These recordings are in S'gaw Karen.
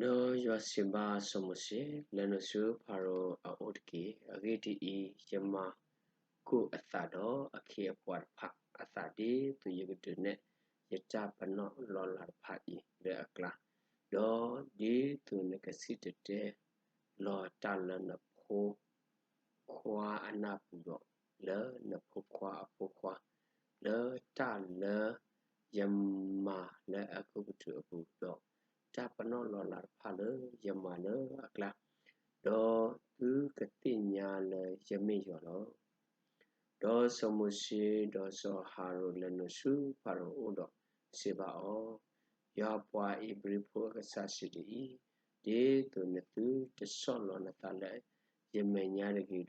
ဒီးယွၤစံးဘၣ်စီၤမိၤၡ့, လဲၤနုာ်ဆူဖၤရိၤအအိၣ်တက့ၢ်. အဂ့ၢ်ဒ်အံၤ, ယမၤကိၢ်အသးဒီးအခ့အပှၤတဖၣ်အသး ဒ်သိးယကဒုးနဲၣ်ယတၢ်ပနီၣ်လီၤလးတဖၣ်အံၤလၢအကျါ, ဒီးဒ်သိးနကစံၣ်တဲၤတဲလီၤတၢ်လၢနဖိ ခွါအနၢ်ပူၤဒီး လၢနဖိခွါအဖိခွါ, လၢတၢ်လၢယမၤလၢအဲၤကူပတူးအပူၤ, ဒီးတၢ်ပနီၣ်လီၤလးတဖၣ်လၢယမၤလၢအကျါ, ဒီးသုကသ့ၣ်ညါလၢယမ့ၢ်ယွၤလီၤ. ဒီးစီၤမိၤၡ့ဒီးစီၤအၤဟရိၣ်လဲၤနုာ်ဆူဖၤရိၤအအိၣ်ဒီးစံးဘၣ်အီၤ, ယွၤပှၤဧ့ၤဘြံၤဖိအကစၢ်စံးဒ်အံၤ, ဒ်သိးနသုတဆီၣ်လီၤနသးလၢယမဲာ်ညါတဂ့ၤဒီး,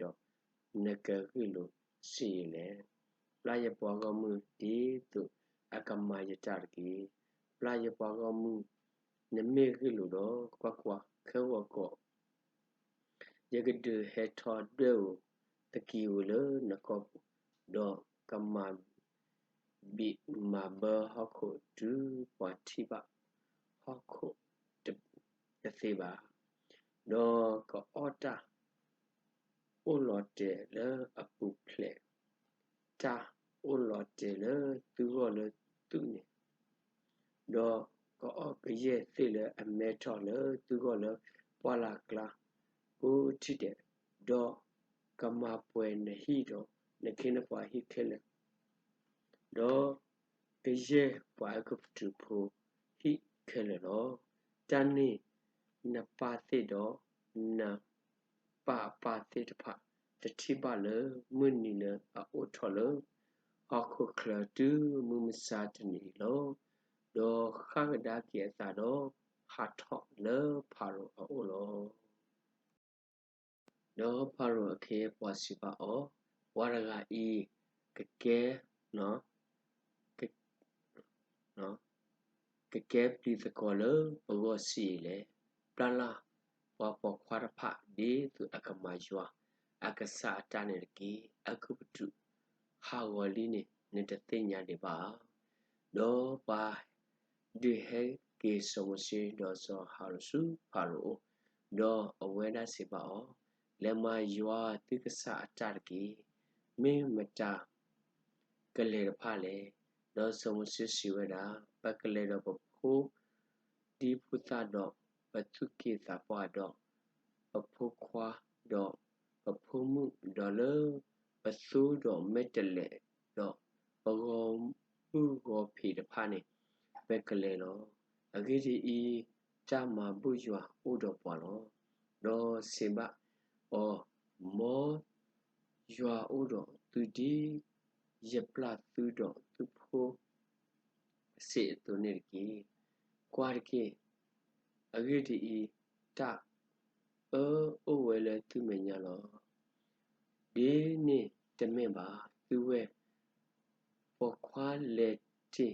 နကဂ့ၢ်လိာ်ဆံးယံာ်လဲၣ်. ပျၢ်ယပှၤဂီၢ်မုၢ်ဒ်သိးအကမၤယတၢ်တက့ၢ်. ပျၢ်ယပှၤဂီၢ်မုၢ်, နမ့ၢ်ဂ့ၢ်လိာ်ဒီး, ကွၢ်ကွၢ်, ခဲဂီၤကီး ယကဒုးဟဲထီၣ်ဒွဲၣ်ဧိၤသကံၤဧိၤလၢနကီၢ်ပူၤ, ဒီးကမၤဘံၣ်မၤဘၢဟီၣ်ခိၣ်တုၤပှၤထံၣ်ဘၣ်ဟီၣ်ခိၣ်တသ့ဘၣ်. ဒီးကအီၣ်တၢ် အိၣ်လီၤတဲာ်လၢအပူၤဖျဲး, တၢ်အိၣ်လီၤတဲာ်လၢသုဂီၢ်လၢသုးန့ၣ်, ဒီးကအီၣ်ကယဲၢ်သ့ၣ်လၢအမဲထီၣ်လၢသုဂီၢ်လၢပှၢ်လၢ်ကျါကိးထံၣ်ဒဲး, ဒီးကမၤပှဲၤနဟံၣ်ဒီးနခ့နပှၤဟံၣ်ခဲလၢာ်, ဒီးကယဲၢ်ပှၤအဲၤကူပတူးဖိဟံၣ်ခဲလၢာ်လီၤ. တၢ်န့ၣ်နပၢ်သ့ၣ်ဒီးန ပၢ်အပၢ်သ့ၣ်တဖၣ်တထံၣ်ဘၣ်လၢမုၢ်နံၤလၢအအိၣ်ထီၣ်လၢဟီၣ်ခိၣ်ချၢတုၤမုၢ်မဆါတနံၤအံၤလီၤ. ဒီးဃၣ်ကဒါက့ၤအသးဒီးဟးထီၣ်လၢဖၤရိၤအအိၣ်လီၤ. ဒီးဖၤရိၤအခ့အပှၤစံးဘၣ်အီၤ, ပှၤတဂၤအံၤ ကကဲ ကကဲပျံၤသကွီၤလၢပဂီၢ်ဆံးယံာ်လဲၣ်. ပျၢ်လၢပှၤပိာ်ခွါတဖၣ်ဒ်သိးအကမၤယွၤအကစၢ်အတၢ်န့ၣ်တက့ၢ်. အဲၤကူပတူးဟးဂီၤလံန့ၣ် နတသ့ၣ်ညါဒံးဘၣ်ဧါ. ဒီးပှၤဒုးဟဲက့ၤစီၤမိၤၡ့ဒီးစီၤအၤဟရိၣ်ဆူဖၤရိၤအအိၣ်, ဒီးအဝဲဒၣ်စံးဘၣ်အီၤ, လဲၤမၤယွၤသုကစၢ်အတၢ်တက့ၢ်. မ့ၢ်မတၤကလဲၤတဖၣ်လဲၣ်. ဒီးစီၤမိၤၡ့စံးဝဲဒၣ်, ပကလဲၤဒီးပဖိ ဒံဖိသၣ်ဒီးပသူၣ်က့သးပှၢ်ဒီးပဖိမုၣ်, ဒီးလၢပသိဒီးမဲာ်တဲးလဲးဒီးပဂီၤမုၢ်ဂီၤဖံးတဖၣ်န့ၣ် ပကလဲၤလီၤ. အဂ့ၢ်ဒ်အံၤ, တၢ်မၤဘူၣ်ယွၤအိၣ်ဒီးပှၤလီၤ. ဒီးစံးဘၣ်အီၤ, မ်ယွၤအိၣ်ဒီးသုဒ်ယပျၢ်သုဒီးသုဖိ စံးအသိးန့ၣ်တက့ၢ်. ကွၢ်တက့ၢ်, အဂ့ၢ်ဒ်အံၤ, တၢ်အၢအိၣ်ဝဲလၢသုမဲာ်ညါလီၤ. ဒ်န့ၣ်တမ့ၢ်ဘၣ်, သုဝဲၢ်ပိာ်ခွါလဲၤတ့ၢ်ဒီး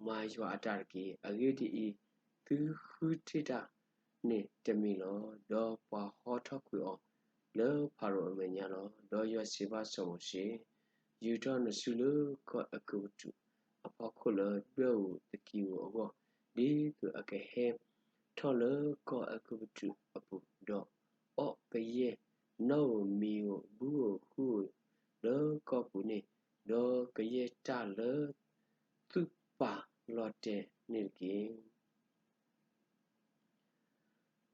မၤယွၤအတၢ်တက့ၢ်. အဂ့ၢ်ဒ်အံၤ, သုဃုထံၣ်တၢ်န့ၣ်တမံၤလီၤ. ဒီးပှၤဟီထီၣ်ကွံာ်အီၤလၢဖၤရိၤအမဲာ်ညါလီၤ. ဒီးယွၤစံးဘၣ်စီၤမိၤၡ့, ယူာ်ထီၣ်နစုလၢကီၢ်အဲၤကူပတူးအဖီခိၣ်လၢဒွဲၣ်ဧိၤသကံၤဧိၤအဂီၢ်, ဒ်သိးအကဟဲထီၣ်လၢကီၢ်အဲၤကူပတူးအပူၤ, ဒီးအီၣ်ကယဲၢ်နီၣ်ဧိၤမံၤဧိၤဘုဧိၤဟုဧိၤလၢကီၢ်ပူၤန့ၣ်, ဒီးကယဲၢ်တၢ်လၢသုပာ်လီၤတဲာ်န့ၣ်တက့ၢ်.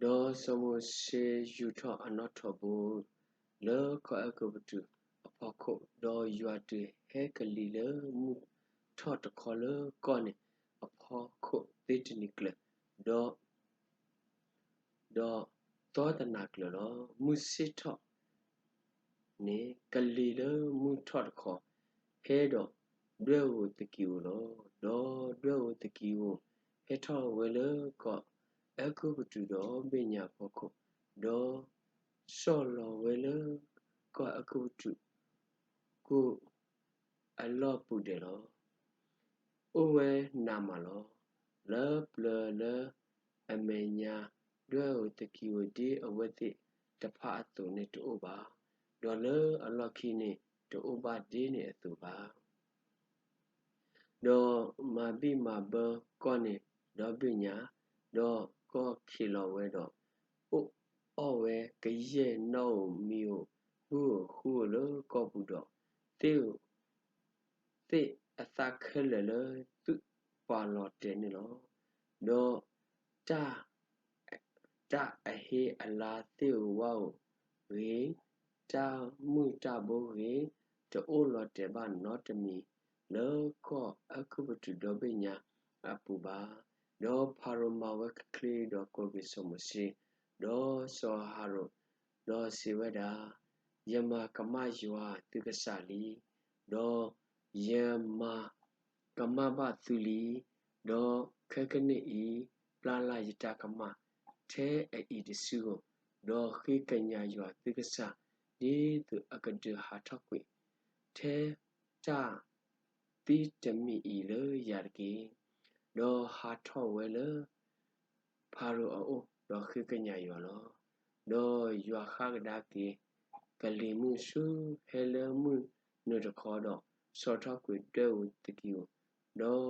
ဒီးစီၤမိၤၡ့ယူာ်ထီၣ်အနီၣ်ထိးဘိလၢကီၢ်အဲၤကူပတူးအဖီခိၣ်, ဒီးယွၤဒုးဟဲကလံၤလၢမုၢ်ထီၣ်တခီလၢကီၢ်န့ၣ်အဖီခိၣ်သ့တနံၤကျၢၤ, ဒီး ဒီးသီတနၤကျၢၤလီၤ. မုၢ်ဆ့ၣ်ထီၣ်န့ၣ် ကလံၤလၢမုၢ်ထီၣ်တခီ ဟဲဒီးဒွဲၣ်ဧိၤသကံၤဧိၤလီၤ. ဒီးဒွဲၣ်ဧိၤသကံၤဧိၤ ဟဲထီၣ်ဝဲလၢကီၢ်အဲၤကူပတူးဒီဘ့ၣ်ညါအဖီခိၣ်, ဒီး စီၢ်လီၤဝဲလၢကီၢ်အဲၤကူပတူး ကိၢ်အလီၢ်ပူၤဒဲးလီၤ. အိၣ်ဝဲနးမးလီၤ. လၢပျၢၤလၢအမဲာ်ညါ ဒွဲၣ်ဧိၤသကံၤဧိၤဒ်အဝဲသ့ၣ်တဖၣ်အသိးန့ၣ်တအိၣ်ဘၣ်, ဒီးလၢအလီၢ်ခံန့ၣ်တအိၣ်ဘၣ်ဒ်န့ၣ်အသိးဘၣ်. ဒီးမၤဘံၣ်မၤဘၢကီၢ်န့ၣ်ဒီဘ့ၣ်ညါ, ဒီး ဒီးအကီၢ်ခ့ၣ်လီၤဝဲဒီး အိၣ်အီၣ်ဝဲကယဲၢ်နီၣ်ဧိၤမံၤဧိၤ ဘုဧိၤဃုဧိၤလၢကီၢ်ပူၤဒီး သ့ၣ်အသၣ်ခဲလၢာ်လၢသုးပာ်လီၤတဲာ်န့ၣ်လီၤ. ဒီးတၢ် တၢ်အဟ့အလါသ့ၣ်ဧိၤဝၣ်ဧိၤဂ့ၤ, တၢ်မုၢ်တၢ်ဘိဂ့ၤ, တအိၣ်လီၤတဲာ်ဘၣ်နီတမံၤ လၢကီၢ်အဲၤကူပတူးဒီဘ့ၣ်ညါအပူၤဘၣ်. ဒီးဖၤရိၤမၤဝဲချ့ချ့ဒီးကိးက့ၤစီၤမိၤၡ့, ဒီးစီၤအၤဟရိၣ်, ဒီးစံးဝဲဒၣ်, ယမၤကမၣ်ယွၤသုကစၢ်လံ, ဒီးယမၤ ကမၣ်ဘၣ်သုလံ, ဒီးခဲကနံၣ်အံၤ ပျၢ်လၢ်ယတၢ်ကမၣ် ထဲအအံၤတစုဧိၤ, ဒီးဃ့ကညးယွၤသုကစၢ် ဒ်သိးအကဒုးဟးထီၣ်ကွံာ် ထဲတၢ်သံတမံၤအံၤလၢယၤတက့ၢ်. ဒီးဟးထီၣ်ဝဲလၢ ဖၤရိၤအအိၣ် ဒီးဃ့ကညးယွၤလီၤ. ဒီးယွၤဃၣ်ကဒါက့ၤ ကလံၤမုၢ်ဆူဟဲလၢမုၢ်နုာ်တခီဒီး ဆီၣ်ထီၣ်ကွံာ်ဒွဲၣ်ဧိၤသကံၤ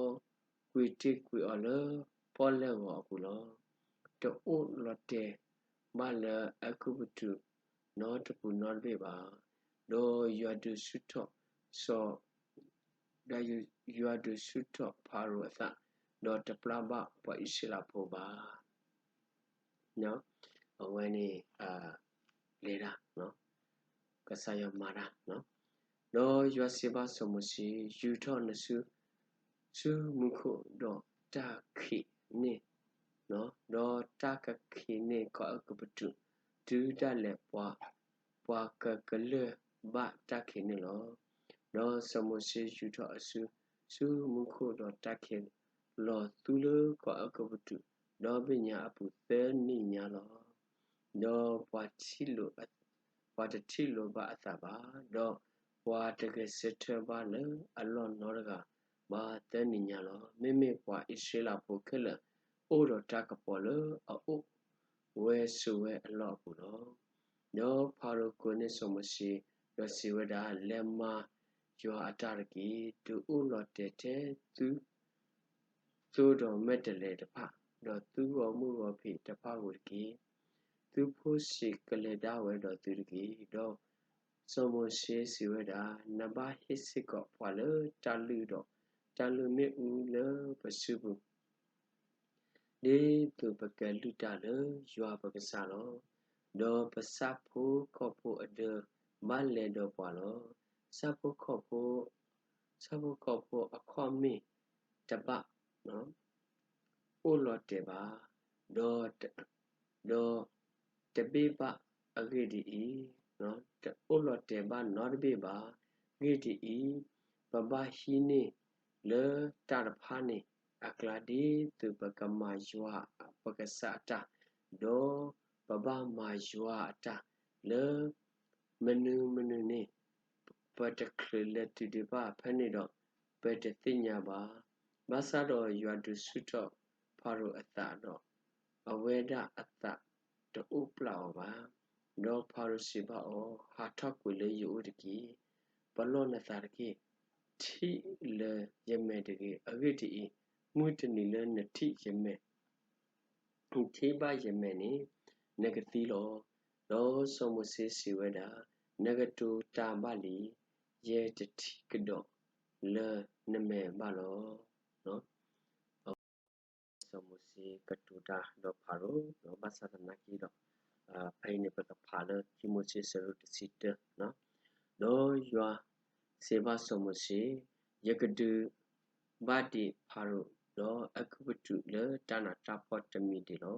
ဧိၤ, ဒီးကွံာ်တ့ၢ်ကွံာ်အီၤလၢပီၣ်လဲၣ်ဂီၤအပူၤလီၤ. တအိၣ်လီၤတဲာ်ဘၣ်လၢအဲၤကူပတူး နီတပူၤနီတဘ့ၣ်ဘၣ်. ဒီးယွၤဒုးဆူၣ်ထီၣ်စီၤ ဒီးယွၤဒုးဆူၣ်ထီၣ်ဖၤရိၤအသး, ဒီးတပျၢ်ဘၣ်ပှၤအံၣ်စရ့လးဖိဘၣ်. အဝဲန့ၣ် လဲၤတၢ်, ကစၢ်ယွၤမၤတၢ်, ဒီးယွၤစံးဘၣ်စီၤမိၤၡ့, ယူာ်ထီၣ်နစု ဆူမူခိၣ်ဒီးတၢ်ခံးန့ၢ်, ဒီးတၢ်ကခံးန့ၢ်ကီၢ်အဲၤကူပတူး, တုၤဒၣ်လဲာ် ပှၤကကလၢၢ်ဘၣ်တၢ်ခံးန့ၢ်လီၤ. ဒီးစီၤမိၤၡ့ယူာ်ထီၣ်အစု ဆူမူခိၣ်ဒီးတၢ်ခံးလီၤသူလၢကီၢ်အဲၤကူပတူး ဒီဘ့ၣ်ညါအပူၤသၢနံၤညါလီၤ. ဒီးပှၤ ပှၤတထံၣ်လိာ်ဘၣ်အသးဘၣ်, ဒီးပှၤတဂဲၤဆၢထၢၣ်ဘၣ်လၢအလီၢ်နီတဂၤဘၣ်သၢနံၤညါလီၤ. မ့မ့ၢ်ပှၤအံၣ်စရ့လးဖိခဲလၢာ် အိၣ်ဒီးတၢ်ကပီၤလၢအအိၣ်ဝဲဆိးဝဲအလီၢ်အပူၤလီၤ. ဒီးဖၤရိၤကိးန့ၢ်စီၤမိၤၡ့, ဒီးစံးဝဲဒၣ်, လဲၤမၤယွၤအတၢ်တက့ၢ်. တအိၣ်လီၤတဲာ်ထဲသု သိဒီးမဲာ်တဲးလဲးတဖၣ်, ဒီးသုဂီၤမုၢ်ဂီၤဖံးတဖၣ်ဧိၤတက့ၢ်. သုဖိဆံးကလဲၤဒၣ်ဝဲဒီးသုတက့ၢ်. ဒီးစီၤမိၤၡ့စံးဝဲဒၣ်, နဘၣ်ဟ့ၣ်စ့ၢ်ကီးပှၤလၢတၢ်လုၢ်ဒီးတၢ်လုၢ်မ့ၣ်အူလၢပစုပူၤ ဒ်သိးပကလုၢ်တၢ်လၢယွၤပကစၢ်လီၤ. ဒီးပဆၣ်ဖိကီၢ်ဖိအဒၢဘၣ်လဲၤဒီးပှၤလီၤ. ဆၣ်ဖိကီၢ်ဖိ, ဆၣ်ဖိကီၢ်ဖိအခီၣ်မ့ၢ်တဘၣ် အိၣ်လီၤတဲာ်ဘၣ်, ဒီး ဒီးတဘ့ၣ်ဘၣ်အဂ့ၢ်ဒ်အံၤ, တအိၣ်လီၤတဲာ်ဘၣ်နီတဘ့ၣ်ဘၣ်. အဂ့ၢ်ဒ်အံၤ, ပဘၣ်ဟံးန့ၢ်လၢတၢ်တဖၣ်န့ၣ်အကျါ ဒ်သိးပကမၤယွၤပကစၢ်အတၢ်, ဒီးပဘၣ်မၤယွၤအတၢ်လၢ မနုၤမနုၤန့ၣ် ပတချုးလဲၤတုၤဒံးဘၣ်. ဖဲန့ၣ်ဒီး ပတသ့ၣ်ညါဘၣ်. ဘၣ်ဆၣ်ဒီးယွၤဒုးဆူၣ်ထီၣ်ဖၤရိၤအသးဒီး အဝဲဒၣ်အသးတအိၣ်ပျၢ်အီၤဘၣ်. ဒီးဖၤရိၤစံးဘၣ်အီၤ, ဟးထီၣ်ကွံာ်လၢယအိၣ်တက့ၢ်. ပလီၢ်နသးတက့ၢ်. ထံၣ်လၢယမဲာ်တဂ့ၤ. အဂ့ၢ်ဒ်အံၤ, မုၢ်တနံၤလၢနထံၣ်ယမဲာ် ထံၣ်ဘၣ်ယမဲာ်န့ၣ် နကသံလီၤ. ဒီးစီၤမိၤၡ့စံးဝဲဒၣ်, နကတိၤတၢ်ဘၣ်လံ, ယတထံၣ်ကဒီးလၢနမဲာ်ဘၣ်လီၤ. စီၤမိၤၡ့ကတိၤတၢ်ဒီးဖၤရိၤ ဘၣ်ဆၣ်သနာ်က့ဒီး ဖဲအံၤန့ၣ် ပကဖးလၢခံမိၤၡ့ အဆၢဒိၣ်တဆံတၢ, ဒီးယွၤစံးဘၣ်စီၤမိၤၡ့, ယကဒုးဘၣ်ဒံးဖၤရိၤ ဒီးအဲၤကူပတူးလၢတၢ်နးတၢ်ဖှီၣ်တမံၤဒံးလီၤ.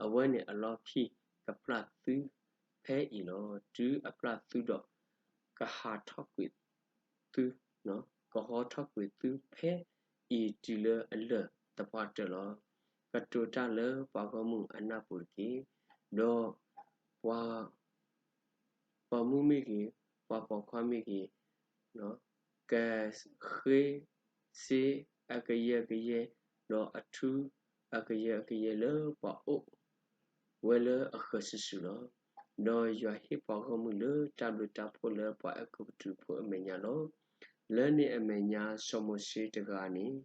အဝဲန့ၣ်အလီၢ်ခံကပျၢ်သုဖဲအံၤလီၤ. တုၤအပျၢ်သုဒီး ကဟးထီၣ်ကွံာ်သု, ကဟးထီၣ်ကွံာ်သုဖဲအံၤတုၤလၢအလၢာ်သပှၢ်တၢၢ်လီၤ. ကတိၤတၢ်လၢပှၤဂီၢ်မုၢ်အနၢ်ပူၤတက့ၢ်. ဒီးပှၤ ပိာ်မုၣ်မ့ၢ်ဂ့ၤ, ပှၤပိာ်ခွါမ့ၢ်ဂ့ၤ, ကဃ့စ့အကယၢကယဲ, ဒီးအထူအကယၢကယဲလၢပှၤအိၣ်ဝဲလၢအဃၢၤစုာ်စုာ်လီၤ. ဒီးယွၤဟ့ၣ်ပှၤဂီၢ်မုၢ်လၢတၢ်ဘျုးတၢ်ဖှိၣ်လၢပှၤအဲၤကူပတူးဖိအမဲာ်ညါလီၤ. လၢန့ၣ်အမဲာ်ညါ စီၤမိၤၡ့တဂၤန့ၣ်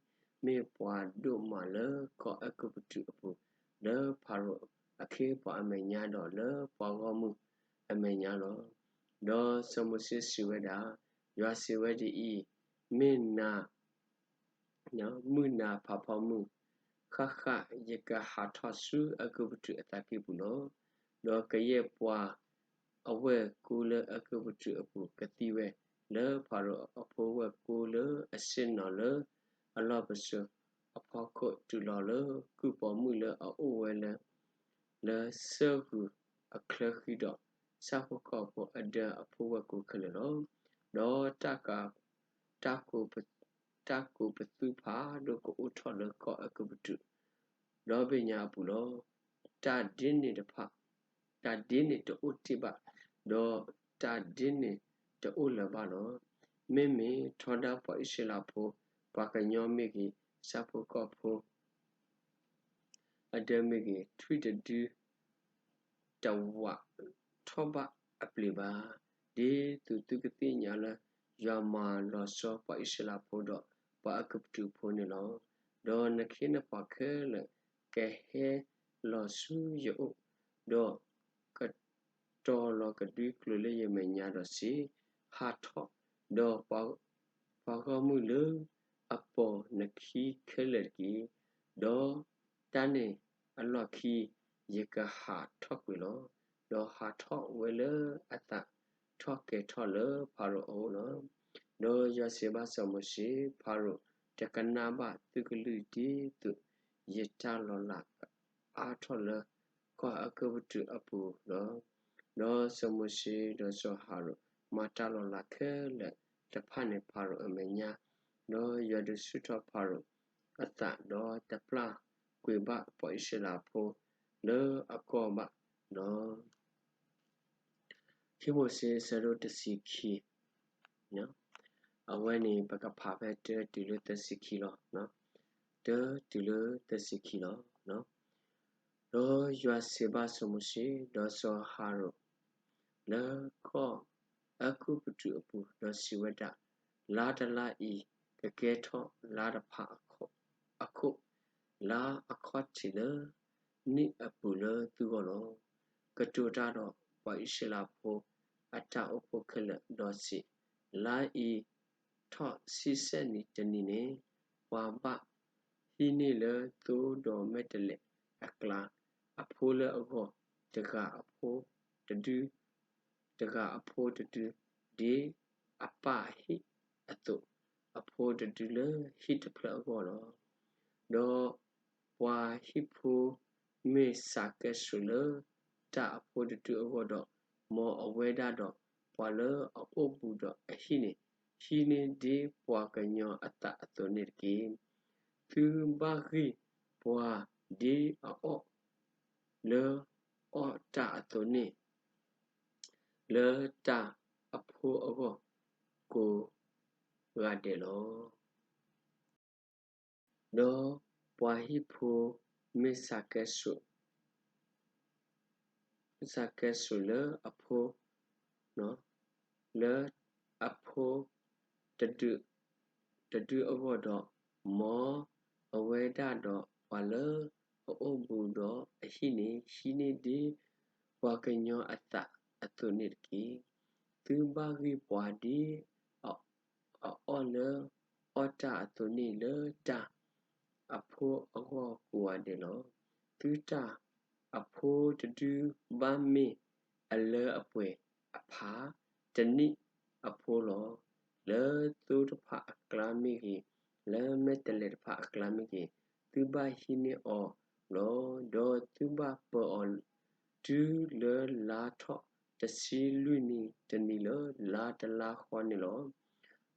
မ့ၢ်ပှၤဒိၣ်မးလၢကီၢ်အဲၤကူပတူးအပူၤ, လၢဖၤ လၢခ့ပှၤအမဲာ်ညါဒီးလၢပှၤဂီၢ်မုၢ်အမဲာ်ညါလီၤ. ဒီးစီၤမိၤၡ့စံးဝဲဒၣ်, ယွၤစံးဝဲဒ်အံၤ, မ့ၢ်နၤ မုၢ်နၤဖးဖီမုၢ်, ဃၣ်ဃၣ် ယကဟးထီၣ်ဆူအဲၤကူပတူးအသးကံၢ်ပူၤလီၤ. ဒီးကယဲၢ်ပှၤအဝဲၢ်ကိလၢအဲၤကူပတူးအပူၤကသံဝဲ, လၢဖၤရိၤအဖိဝဲၢ်ကိလၢအဆ့ၣ်နီၤလၢအလီၢ်ပစိာ်အဖီခိၣ် တုၤလီၤလၢကုၢ်ပိာ်မုၣ်လၢအအိၣ်ဝဲလၢ လၢစၢၢ်ဂုၤအချၢဃံဒီး ဆၣ်ဖိကီၢ်ဖိအဒၢအဖိဝဲၢ်ကိခဲလၢာ်လီၤ. ဒီး တၢ်ကိးပသူဖးဒိၣ်ကအိၣ်ထီၣ်လၢကီၢ်အဲၤကူပတူး ဒီဘ့ၣ်ညါအပူၤလီၤ. တၢ်ဒ်န့ၣ်တဖၣ်, တၢ်ဒ်န့ၣ်တအိၣ်တ့ၢ်ဘၣ်, ဒီးတၢ်ဒ်န့ၣ်တအိၣ်လၢၤဘၣ်လီၤ. မ့မ့ၢ်ထီဒါပှၤအံၣ်စရ့လးဖိ, ပှၤကညီမ့ၢ်ဂ့ၤ, ဆၣ်ဖိကီၢ်ဖိ အဒၢမ့ၢ်ဂ့ၤ, ထွံၣ်တဒု တဝးထီၣ်ဘၣ်အပျ့ၤဘၣ်, ဒ်သိးသုကသ့ၣ်ညါလၢ ယွၤမၤလီၤဆီပှၤအံၣ်စရ့လးဖိဒီးပှၤအဲၤကူပတူးဖိန့ၣ်လီၤ. ဒီးနခ့နပှၤခဲလၢာ်ကဟဲလီၤဆူယအိၣ်, ဒီးကတီၤလီၤကဒွံကျိာ်လၢယမဲာ်ညါဒီးစံး, ဟးထီၣ်, ဒီးပှၤဂီၢ်မုၢ်လၢအပိာ်နခံခဲလၢာ်တက့ၢ်. ဒီးတၢ်န့ၣ်အလီၢ်ခံ ယကဟးထီၣ်ကွံာ်လီၤ. ဒီးဟးထီၣ်ဝဲလၢအသးထီၣ်ကဲၤထီၣ်လၢဖၤရိၤအအိၣ်လီၤ. ဒီးယွၤစံးဘၣ်စီၤမိၤၡ့, ဖၤရိၤတကနၣ်ဘၣ်သုကလုၢ်ဒ်သိးယတၢ်လီၤလးကအါထီၣ်လၢကီၢ်အဲၤကူပတူးအပူၤလီၤ. ဒီးစီၤမိၤၡ့ဒီးစီၤအၤဟရိၣ်မၤတၢ်လီၤလးခဲလၢာ်တဖၣ်န့ၣ်ဖၤရိၤအမဲာ်ညါ, ဒီးယွၤဒုးဆူၣ်ထီၣ်ဖၤရိၤအသး, ဒီးတပျၢ်ကွံာ်ဘၣ်ပှၤအံၣ်စရ့လးဖိလၢအကီၢ်ဘၣ်လီၤ. ခံမိၤၡ့ဆၢဒိၣ်တဆံခံ, အဝဲန့ၣ်ပကဖးဖဲတၢတုၤလၢသၢဆံခံလီၤ. တၢတုၤလၢသၢဆံခံလီၤ. ဒီးယွၤစံးဘၣ်စီၤမိၤၡ့, ဒီးစီၤအၤဟရိၣ်, လၢကီၢ်အဲၤကူပတူးအပူၤ, ဒီးစံးဝဲဒၣ်, လါတလါအံၤ ကကဲထီၣ်လါတဖၣ်အခိၣ်, လါအခီၣ်ထံးလၢနံၣ်အပူၤလၢသုဂီၢ်လီၤ. ကတိၤတၢ်ဒီးပှၤအံၣ်စရ့လးဖိအတၢ်အိၣ်ဖှိၣ်ခဲလၢာ်, ဒီးစံး, လါအံၤထီၣ်ဆံဆဲၣ်နံၤတနံၤန့ၣ်, ပှၤဘၣ်ဟံးန့ၢ်လၢသိဒီးမဲာ်တဲးလဲးအကျါ, အဖိလၢအဂီၢ်, တဂၤအဖိတဒု, တဂၤအဖိတဒု, ဒ်အပၢ်ဟံၣ်အသိး, အဖိတဒုလၢဟံၣ်တဖျၢၣ်အဂီၢ်လီၤ. ဒီးပှၤဟံၣ်ဖိမ့ၢ်စးကဲဆိးလၢတၢ်အဖိတဒုအဂီၢ်ဒီး, မ်အဝဲဒၣ်ဒီးပှၤလၢအအိၣ်ဘူးဒီးအဟံၣ်န့ၣ်, ဟံးန့ၢ်ဒ်ပှၤကညီအသးအသိးန့ၣ်တက့ၢ်. သုဘၣ်ဂံၢ်ပှၤဒ်အအီၣ်လၢအီၣ်တၢ်အသိးန့ၣ် လၢတၢ်အဖိအဂီၢ်ကိးဂၤဒဲးလီၤ. ဒီးပှၤဟံၣ်ဖိမ့ၢ်စးကဲဆိး, မ့ၢ်စးကဲဆိးလၢအဖိ, လၢအဖိတဒု, တဒုအဂီၢ်ဒီး, မ်အဝဲဒၣ်ဒီးပှၤလၢအအိၣ်ဘူးဒီးအဟံၣ်န့ၣ် ဟံးန့ၢ်ဒ်ပှၤကညီအသးအသိးန့ၣ်တက့ၢ်. သုဘၣ်ဂံၢ်ပှၤဒ်အအီၣ်လၢအီၣ်တၢ်အသိးန့ၣ် လၢတၢ်အဖိအဂီၢ်ကိးဂၤဒဲးလီၤ. သုတၢ်အဖိတဒုဘၣ်မ့ၢ်အလၢအပှဲၤအဖးတနံၣ်အဖိလီၤ. လၢသိတဖၣ်အကျါမ့ၢ်ဂ့ၤ, လၢမဲာ်တဲးလဲးတဖၣ်အကျါမ့ၢ်ဂ့ၤ, သုဘၣ်ဟံးန့ၢ်အီၤလီၤ. ဒီးသုဘၣ်ပၢၤအီၤ တုၤလၢလါထီၣ်တဆံလွံၢ်နံၤတနံၤလၢ လါတလါဃီန့ၣ်လီၤ.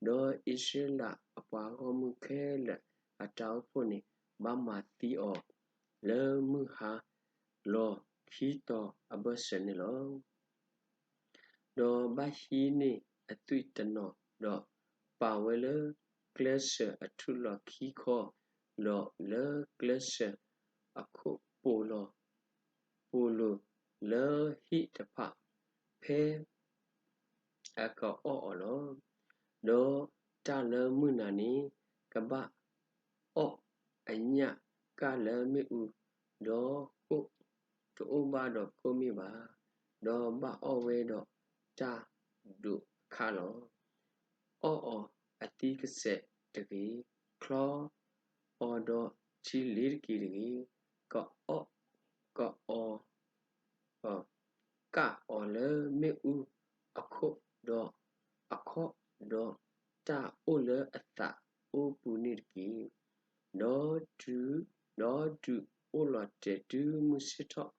ဒီးအံၣ်စရ့လးအပှၤဂီၢ်မုၢ်ခဲလၢာ်အတၢ်အိၣ်ဖှိၣ်န့ၣ် ဘၣ်မၤသံအီၤ လၢမုၢ်ဟါလီၤခံတီၤအဘၢၣ်စၢၤန့ၣ်လီၤ. ဒီးဘၣ်ဟံးန့ၢ်အသွံၣ်တနီၤ, ဒီးပာ်ဝဲလၢကျဲစၢၤအထူၣ်လီၤခံခီ, ဒီးလၢကျဲစၢၤအခိၣ်ပိာ်လီၤ, ပိာ်လိၤလၢဟံၣ်တဖၣ် ဖဲအကအီၣ်အီၤလီၤ. ဒီးတၢ်လၢမုၢ်နၤန့ၣ် ကဘၣ်အီၣ်အညၣ်ကၢ်လၢမ့ၣ်အူ, ဒီးကိၣ် အီၣ်ကိၣ်တအိၣ်ဘၣ်ဒီးကိၣ်မ့ၣ်ဘၣ်, ဒီးဘၣ်အီၣ်ဝဲဒီးတၢ်ဒိးအခါလီၤ. အီၣ်အီၤအသံကစဲးတဂ့ၤ, ချီအီၤဒီးထံလ့ၤတက့ၤတဂ့ၤ, ကအီၣ်ကအီ ကၣ်အီၤလၢမ့ၣ်အူအခီၣ်, ဒီးအခီၣ်ဒီးတၢ်အိၣ်လၢအသးအိၣ်ပူၤန့ၣ်တက့ၢ်. ဒီးတုၤ, ဒီးတုၤအိၣ်လီၤတဲာ်တုၤမုၢ်ဆ့ၣ်ထီၣ်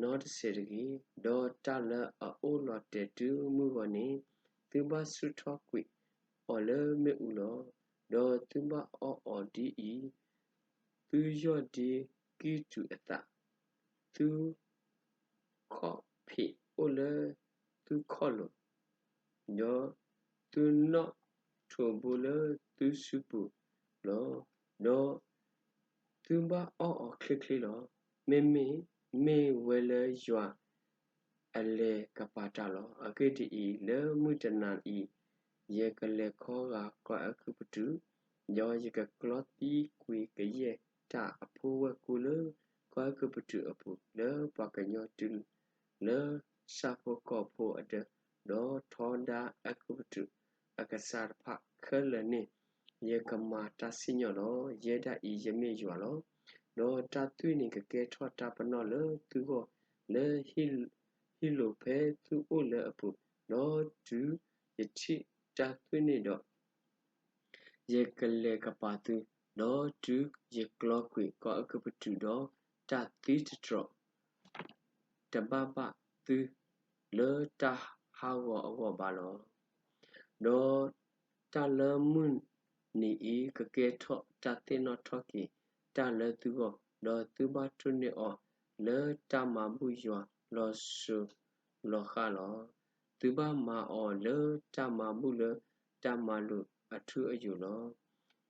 နီတစဲးတဂ့ၤ, ဒီးတၢ်လၢအအိၣ်လီၤတဲာ်တုၤမုၢ်ဂီၤန့ၣ်, သုဘၣ်ဆူၣ်ထီၣ်ကွံာ်အီၤလၢမ့ၣ်အူလီၤ. ဒီးသုဘၣ်အီၣ်အီၤဒ်အံၤ, သုယီၢ်ဒ့ကံၢ်တူာ်အသး, သုခီၣ်ဖံးအိၣ်လၢသုခီၣ်လိၤ, ဒီးသုနီၣ်ထိးဘိလၢသုစုပူၤလီၤ. ဒီးသုဘၣ်အီၣ်အီၤချ့ချ့လီၤ. မ့မ့ၢ်မ့ၢ်ဝဲလၢယွၤ အလဲၤကပာ်တၢ်လီၤ. အဂ့ၢ်ဒ်အံၤ, လၢမုၢ်တနၤအံၤ, ယကလဲၤခီဂာ်ကီၢ်အဲၤကူပတူး, ဒီးယကကျီသံကွံာ်ကယဲၢ်တၢ်အဖိဝဲၢ်ကိလၢကီၢ်အဲၤကူပတူးအပူၤ, လၢပှၤကညီတုၤလၢဆၣ်ဖိကီၢ်ဖိအဒၢး, ဒီးထီဒါအဲၤကူပတူးအကစၢ်တဖၣ်ခဲလၢာ်န့ၣ်, ယကမၤတၢ်စံၣ်ညီၣ်လီၤ. ယဲဒၣ်အံၤယမ့ၢ်ယွၤလီၤ. ဒီးတၢ်သွံၣ်န့ၣ်ကကဲထီၣ်တၢ်ပနီၣ်လၢသုဂီၢ်လၢဟံၣ်လိၤဖဲသုအိၣ်လၢအပူၤ, ဒီးတုၤယထံၣ်တၢ်သွံၣ်န့ၣ်ဒီး ယကလဲၤကပာ်သု, ဒီးတုၤယကျီကွံာ်ကီၢ်အဲၤကူပတူးဒီး, တၢ်သံတတြီာ် တဘၣ်ဘၣ်သုလၢတၢ်ဟးဂီၤအဂီၢ်ဘၣ်လီၤ. ဒီးတၢ်လၢမုၢ်နံၤအံၤကကဲထီၣ်တၢ်သ့ၣ်နီၣ်ထီၣ်က့ၤတၢ်လၢသုဂီၢ်, ဒီးသုဘၣ်တိၢ်န့ၢ်အီၤလၢတၢ်မၤဘူၣ်ယွၤလီၤစိၤလီၤဃၣ်လီၤ. သုဘၣ်မၤအီၤလၢတၢ်မၤဘူၣ်လၢတၢ်မၤလိာ်အထူအယိာ်လီၤ.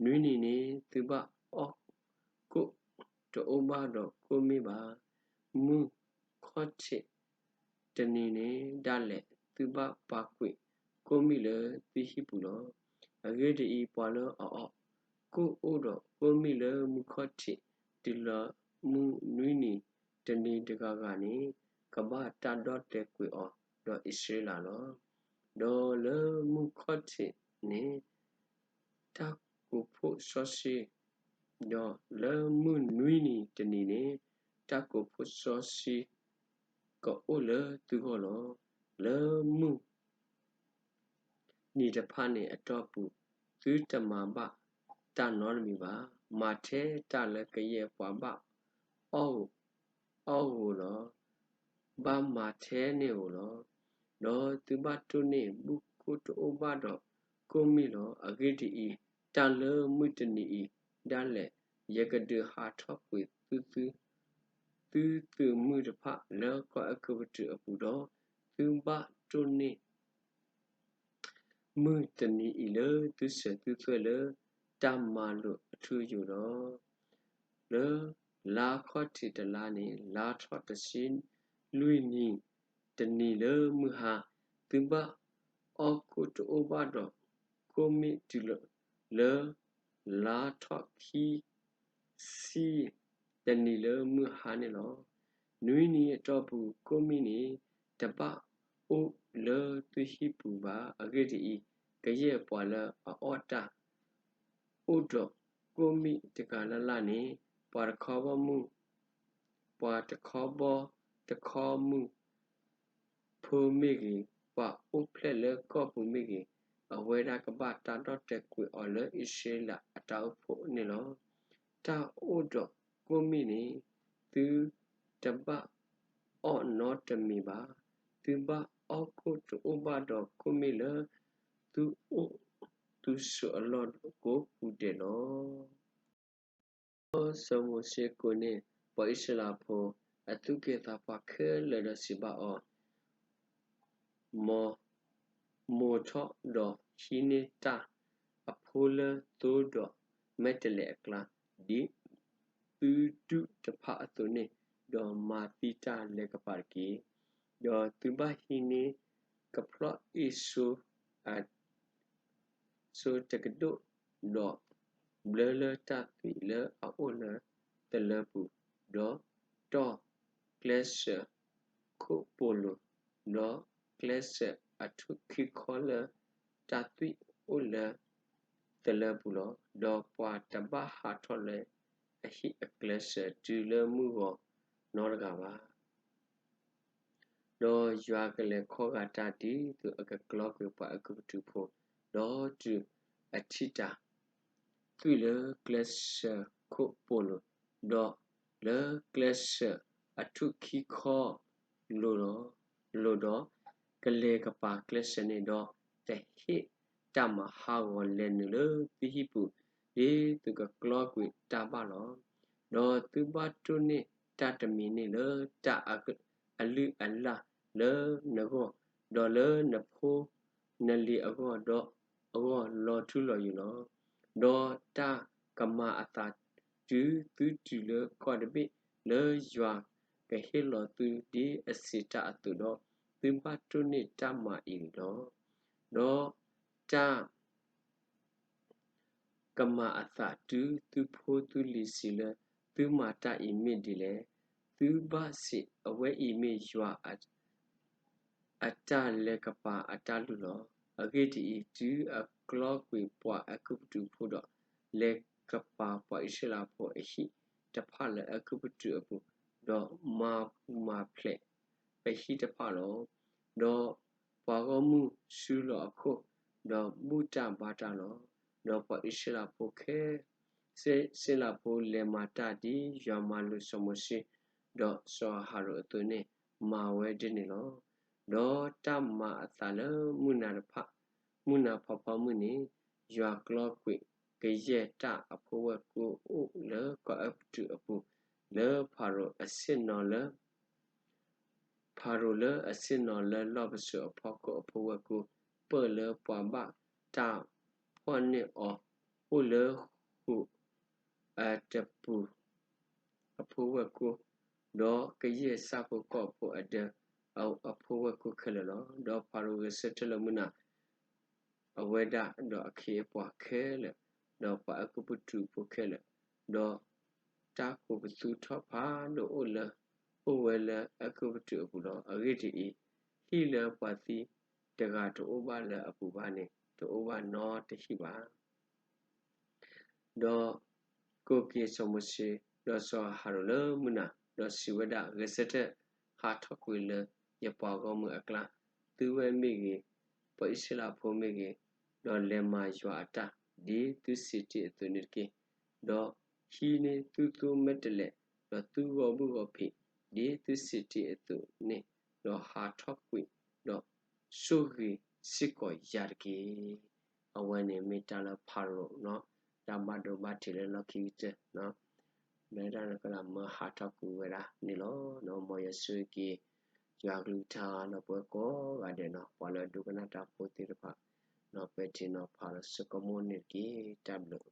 နွံနံၤန့ၣ်သုဘၣ်အီၣ်ကိၣ်တအိၣ်ဘၣ်ဒီးကိၣ်မ့ၣ်ဘၣ်. မုၢ်ခီၣ်ထံးတနံၤန့ၣ်ဒၣ်လဲာ် သုဘၣ်ပာ်ကွံာ်ကိၣ်မ့ၣ်လၢသုဟံၣ်ပူၤလီၤ. အဂ့ၢ်ဒ်အံၤ, ပှၤလၢအအီၣ်ကိၣ်အိၣ်ဒီးကိၣ်မ့ၣ်လၢမုၢ်ခီၣ်ထံး တုၤလၢမုၢ်နွံနံၤတနံၤတဂၤဂၤန့ၣ်, ကဘၣ်တၢ်ဒီၣ်တဲာ်ကွံာ်အီၤဒီးအံၣ်စရ့လးလီၤ. ဒီးလၢမုၢ်ခီၣ်ထံးန့ၣ် တၢ်ကိးဖှိၣ်စီဆှံ, ဒီးလၢမုၢ်နွံနံၤတနံၤန့ၣ်, တၢ်ကိးဖှိၣ်စီဆှံကအိၣ်လၢသုဂီၢ်လီၤ. လၢမုၢ် နံၤတဖၣ်န့ၣ်အတီၢ်ပူၤ, သုတမၤဘၣ်တၢ်နီတမံၤဘၣ်. မၤထဲတၢ်လၢကယဲၢ်ပှၤဘၣ်အီၣ်, အီၣ်ဧိၤလီၤ. ဘၣ်မၤထဲန့ၣ်ဧိၤလီၤ. ဒီးသုဘၣ်တိၢ်န့ၢ်ဘူၣ်ကိၣ်တအိၣ်ဘၣ်ဒီးကိၣ်မ့ၣ်လီၤ. အဂ့ၢ်ဒ်အံၤ, တၢ်လၢမုၢ်တနံၤအံၤဒၣ်လဲာ်, ယကဒုးဟးထီၣ်ကွံာ်သု သုသုးမုၢ်တဖၣ်လၢကီၢ်အဲၤကူပတူးအပူၤဒီး, သုဘၣ်တိၢ်န့ၢ် မုၢ်တနံၤအံၤလၢသုစၢၤသုသွဲၣ်လၢတၢ်မၤလိာ်အထူအယိာ်လီၤ. လၢလါခီၣ်ထံးတလါန့ၣ်, လါထီၣ်တဆံလွံၢ်နံၤတနံၤလၢမုၢ်ဟါ, သုဘၣ်အီၣ်ကိၣ်တအိၣ်ဘၣ်ဒီးကိၣ်မ့ၣ်တုၤလၢ လါထီၣ်ခံဆံတနံၤလၢမုၢ်ဟါန့ၣ်လီၤ. နွံနံၤအတီၢ်ပူၤကိၣ်မ့ၣ်န့ၣ် တဘၣ်အိၣ်လၢသုဟံၣ်ပူၤဘၣ်. အဂ့ၢ်ဒ်အံၤ, ကယဲၢ်ပှၤလၢအအီၣ်တၢ် အိၣ်ဒီးကိၣ်မ့ၣ်တဂၤလၢ်လၢ်န့ၣ်, ပှၤတခီဘီမုၢ်, ပှၤတခီဘီတခီမုၢ်ဖိမ့ၢ်ဂ့ၤ, ပှၤအိၣ်ဖျဲၣ်လၢကီၢ်ပူၤမ့ၢ်ဂ့ၤ, အဝဲဒၣ်ကဘၣ်တၢ်ဒီၣ်တဲာ်ကွံာ်အီၤလၢအံၣ်စရ့လးအတၢ်အိၣ်ဖှိၣ်န့ၣ်လီၤ. တၢ်အိၣ်ဒီးကိၣ်မ့ၣ်န့ၣ် သုတဘၣ်အီၣ်နီတမံၤဘၣ်. သုဘၣ်အီၣ်ကိၣ်တအိၣ်ဘၣ်ဒီးကိၣ်မ့ၣ်လၢ သုအိၣ်သုဆိးအလီၢ်ကိးပူၤဒဲးလီၤ. ဒီးစီၤမိၤၡ့ကိးန့ၢ်ပှၤအံၣ်စရ့လးဖိ အသူၣ်က့သးပှၢ်ခဲလၢာ်ဒီးစံးဘၣ်အီၤ, မိၢ်, မိၢ်ထီၣ်ဒီးဟံးန့ၢ်တၢ်အဖိလၢသိဒီးမဲာ်တဲးလဲးအကျါ, ဒ်သုဒူၣ်တဖၣ်အသိးန့ၣ်, ဒီးမၤသံတၢ်လဲၤကပၤတက့ၢ်. ဒီးသုဘၣ်ဟံးန့ၢ်ကဖျီၣ်အ့ၣ်စိ စိတကဒိၣ်, ဒီးဘျၢလၢတၢ်သွံၣ်လၢအအိၣ်လၢသလၢပူၤ, ဒီးတီၢ် ကျဲးစၢးခိၣ်ပိာ်လိၤ, ဒီးကျဲးစၢးအထူၣ်ခံခီလၢတၢ်သွံၣ်အိၣ်လၢသလၢပူၤလီၤ. ဒီးပှၤတဘၣ်ဟးထီၣ်လၢအဟံၣ်အကျဲးစၢးတုၤလၢမုၢ်ဂီၤနီတဂၤဘၣ်. ဒီးယွၤကလဲၤခီဂာ်တၢ်ဒ်သိးအကကျီကွံာ်ပှၤအဲၤကူပတူးဖိ, ဒီးတုၤအထံၣ်တၢ်သွံၣ်လၢကျဲးစၢးခိၣ်ပိာ်လိၤ, ဒီးလၢကျဲးစၢးအထူၣ်ခံခီလိၤဒီး, ကလဲၤကပၤကျဲးစၢးန့ၣ်ဒီး, တဟ့ၣ်တၢ်မၤဟးဂီၤလဲၤနုာ်လၢသုဟံၣ်ပူၤ, ဒ်သိးကကျီကွံာ်တၢ်ဘၣ်လီၤ. ဒီးသုဘၣ်တိၢ်န့ၢ်တၢ်တမံၤန့ၣ်လၢတၢ်အလုၢ်အလၢ်လၢနဂီၢ်, ဒီးလၢနဖိနလံၤအဂီၢ်ဒီးအဂီၢ်လီၤထူလီၤယိာ်လီၤ. ဒီးတၢ်ကမၤအသးတုၤသုတုၤလၢကီၢ်တဘ့ၣ် လၢယွၤကဟ့ၣ်လီၤသုဒ်အစံးတၢ်အသိးဒီး, သုဘၣ်တိၢ်န့ၢ်တၢ်မၤအံၤလီၤ. ဒီးတၢ် ကမၤအသးတုၤသုဖိသုလံၤစံးလၢ, သုမၤတၢ်အံၤမ့ၢ်ဒ်လဲၣ်. သုဘၣ်စံး, အဝဲအံၤမ့ၢ်ယွၤအတၢ်လဲၤကပၤအတၢ်လုၢ်လီၤ. အဂ့ၢ်ဒ်အံၤ, တုၤအကျီကွံာ်ပှၤအဲၤကူပတူးဖိဒီး, လဲၤကပၤပှၤအံၣ်စရ့လးဖိအဟံၣ်တဖၣ်လၢအဲၤကူပတူးအပူၤ, ဒီးမၤပူၤမၤဖျဲးပဟံၣ်တဖၣ်လီၤ. ဒီးပှၤဂီၢ်မုၢ်ဆူလီၤအခိၣ်, ဒီးဘူၣ်တၢ်ဘါတၢ်လီၤ. ဒီးပှၤအံၣ်စရ့လးဖိခဲ စ့လးဖိလဲၤမၤတၢ်ဒ်ယွၤမၤလိာ်စီၤမိၤၡ့, ဒီးစီၤအၤဟရိၣ်အသိးန့ၣ်, မၤဝဲဒ်န့ၣ်လီၤ. ဒီးတၢ်မၤအသးလၢမုၢ်နၤတဖၣ်, မုၢ်နၤဖးဖီမုၢ်န့ၣ်, ယွၤကျီကွံာ်ကယဲၢ်တၢ်အဖိဝဲၢ်ကိအိၣ်လၢကီၢ်အဲၤကူပတူးအပူၤ, လၢဖၤရိၤအဆ့ၣ်နီၤလၢ ဖၤရိၤလၢအဆ့ၣ်နီၤလၢလီၢ်ပစိာ်အဖီခိၣ်အဖိဝဲၢ်ကိ, ပၢၢ်လၢပှၤဘၣ်တၢ်ဖီၣ်န့ၢ်အီၤအိၣ်လၢဃိာ်အတပူၤအဖိဝဲၢ်ကိ, ဒီးကယဲၢ်ဆၣ်ဖိကီၢ်ဖိအဒၢအဖိဝဲၢ်ကိခဲလၢာ်လီၤ. ဒီးဖၤရိၤဂဲၤဆၢထၢၣ်လၢမုၢ်နၤ အဝဲဒၣ်ဒီးအခ့အပှၤခဲလၢာ်, ဒီးပှၤအဲၤကူပတူးဖိခဲလၢာ်, ဒီးတၢ်ကိးပသူထီၣ်ဖးဒိၣ်အိၣ်လၢ အိၣ်ဝဲလၢအဲၤကူပတူးအပူၤလီၤ. အဂ့ၢ်ဒ်အံၤ, ဟံၣ်လၢပှၤသံတဂၤတအိၣ်ဘၣ်လၢအပူၤဘၣ်န့ၣ် တအိၣ်ဘၣ်နီတဟံၣ်ဘၣ်. ဒီးကိးက့ၤစီၤမိၤၡ့, ဒီးစီၤအၤဟရိၣ်လၢမုၢ်နၤ, ဒီးစံးဝဲဒၣ်, ဂဲၤဆၢထၢၣ်ဟးထီၣ်ကွံာ်လၢယပှၤဂီၢ်မုၢ်အကျါ, သုဝဲမ့ၢ်ဂ့ၤ, ပှၤအံၣ်စရ့လးဖိမ့ၢ်ဂ့ၤ, ဒီးလဲၤမၤယွၤအတၢ် ဒ်သုစံးတ့ၢ်အသိးန့ၣ်တက့ၢ်. ဒီးဟံးန့ၢ်သုသိမဲာ်တဲးလဲး, ဒီးသုဂီၤဘုၣ်ဂီၤဖံး, ဒ်သုစံးတ့ၢ်အသိးန့ၣ်, ဒီးဟးထီၣ်ကွံာ်, ဒီးဆိၣ်ဂ့ၤစ့ၢ်ကီးယၤတက့ၢ်. အဝဲန့ၣ်မ့ၢ်တၢ်လၢဖၤရိၤ, တၢ်ဘၣ်ဒိဘၣ်ထံးလၢလီၢ်ခံကတၢၢ်, လၢတၢ်န့ၣ်ကလးမၢဟးထီၣ်ကွံာ်ဝဲဒၣ်န့ၣ်လီၤ. မ်ယွၤဆိၣ်ဂ့ၤက့ၤ ယွၤကလုၢ်ကထါဒီးပဝဲကိးဂၤဒဲးန့ၣ်, ပှၤလၢအဒိကနၣ်တၢ်ဖိသ့ၣ်တဖၣ်, ဒီးပဲာ်ထံနီၤဖးလီၤစ့ၢ်ကီးမိၣ်န့ၣ်တက့ၢ်. တၢ်ဘျုး